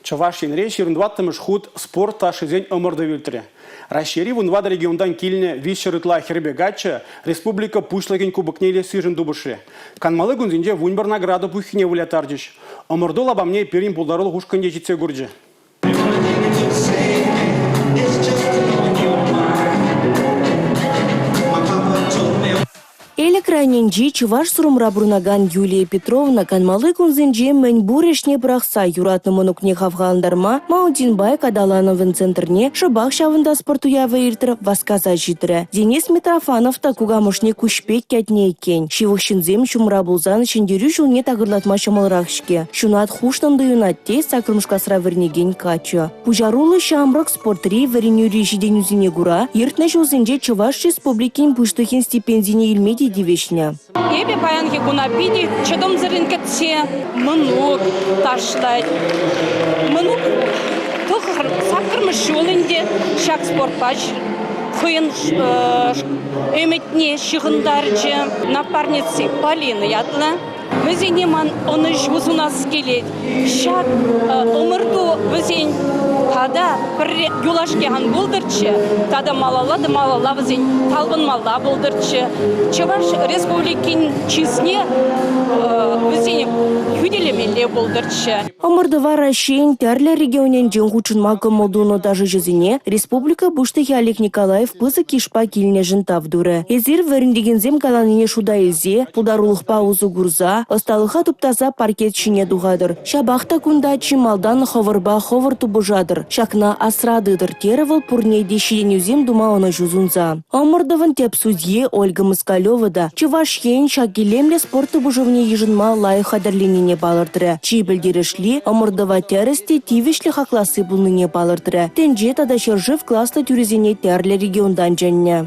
Чӑваш Енре 24-мӗш хут спорт ташшисен ӑмӑртӑвӗ иртрӗ. Раҫҫейри 14 регионтан килнӗ 300 ытла хӗрпе каччӑ республика Пуҫлӑхӗн кубокне илессишӗн тупӑшрӗ. Канмалли кунсенче 11 награда пуххине выляттарчӗҫ. Ӑмӑрту лапамне пирӗн пултарулӑх ушкӑнне ҫитсе курчӗ. Элӗк районӗнчи Чӑваш Сурӑмра пурӑнакан Юлия Петровна канмалли кунсенче мӗн пур ӗҫне пӑрахса юратнӑ мӑнукне хавхалантарма маунтинбайк аталанӑвӗн центрне шӑпах ҫавӑнта спорт уявӗ иртрӗ, васкаса ҫитрӗ. Денис Митрофанов та кукамӑшне куҫ пек кӗтнӗ иккен. Ҫывӑх ҫынсем ҫумра пулсан ҫӗнтерӳ ҫулне такӑрлатма ҫӑмӑлрах-ҫке. Ҫунат хушнӑн туйӑнать те саккӑрмӗш класра вӗренекен каччӑ. Пуҫаруллӑ ҫамрӑк спортри, вӗренӳри ҫитӗнӳсене кура иртнӗ ҫулсенче Чӑваш Республикин Пуҫлӑхӗн стипендине илме те тивӗҫнӗ. Эпӗ паянхи куна питӗ чӑтӑмсӑррӑн кӗтсе мӑнук ташлать. Мӑнук саккӑрмӗш ҫул ӗнтӗ ҫак спортпа хӑйӗн ӗмӗтне ҫыхӑнтарчӗ. Напарници Полина ятлӑ. Вӗсене ман ӑнӑҫу сунас килет. Ҫак ӑмӑрту вӗсен тата пӗрре юлашки ан пултӑрччӗ, тата малалла та малалла вӗсен талпӑнмалла пултӑрччӗ. Чӑваш Республикин чысне вӗсене хӳтӗлемелле пултӑрччӗ. Ӑмӑртӑва Раҫҫейӗн тӗрлӗ регионӗнчен хутшӑнма кӑмӑл тунӑ ташӑҫӑсене республика Пуҫлӑхӗ Олег Николаев пысӑк йышпа килнӗшӗн тав турӗ. Эсир вӗрентекенсем каланине шута илсе, пултарулӑхпа усӑ курса, ӑсталӑха туптаса паркет ҫине тухатӑр. Ҫапах та кунта чи малтан хӑвӑрпа хӑвӑр тупӑшатӑр. Ҫакна асра тытӑр, терӗ вӑл пурне те ҫитӗнӳсем тума ӑнӑҫу сунса. Ӑмӑртӑвӑн тӗп судйи Ольга Москалева та Чӑваш Ен ҫак илемлӗ спорт тупӑшӑвне йышӑнма лайӑх хатӗрленнине палӑртрӗ. Чи пӗлтерӗшли – ӑмӑртӑва тӗрӗс те тивӗҫлӗ хакласси пулнине палӑртрӗ. Тӗнче тата ҫӗршыв класлӑ тӳресене тӗрлӗ регионтан чӗннӗ.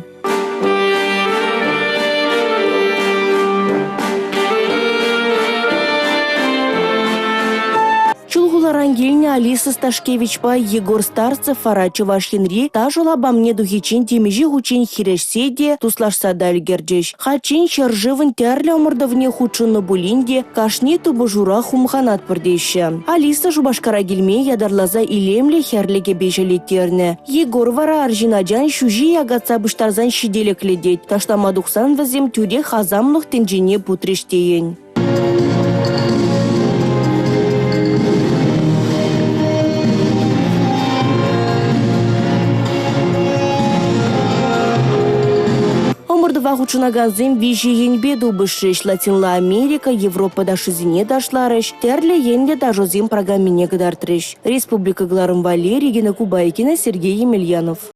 Чулхуларан килнӗ Алиса Сташкевичпа Егор Старцев вара Чӑваш Енри ташӑ лапамне тухиччен темиҫе хутчен хирӗҫсе те, туслашса та ӗлкӗрчӗҫ. Хальччен ҫӗршывӑн тӗрлӗ ӑмӑртӑвне хутшӑннӑ пулин те кашни тупӑшура хумханатпӑр теҫҫӗ. Алиса Шупашкара килме ятарласа илемлӗ хӗрлӗ кӗпе ҫӗлеттернӗ. Егор вара арҫын ачан ҫӳҫе якатса пуҫтарсан ҫителӗклӗ тет. Ташлама тухсан вӗсем тӳрех асамлӑх тӗнчине путрӗҫ тейӗн. Ӑмӑртӑва хутшӑнакансем виҫӗ енпе тупӑшрӗҫ. Латинла Америка, Европа ташшисене ташларӗҫ, тӗрлӗ енлӗ ташӑсен программине кӑтартрӗҫ. Республика кӑларӑм валли Регина Кубайкина, Сергей Емельянов.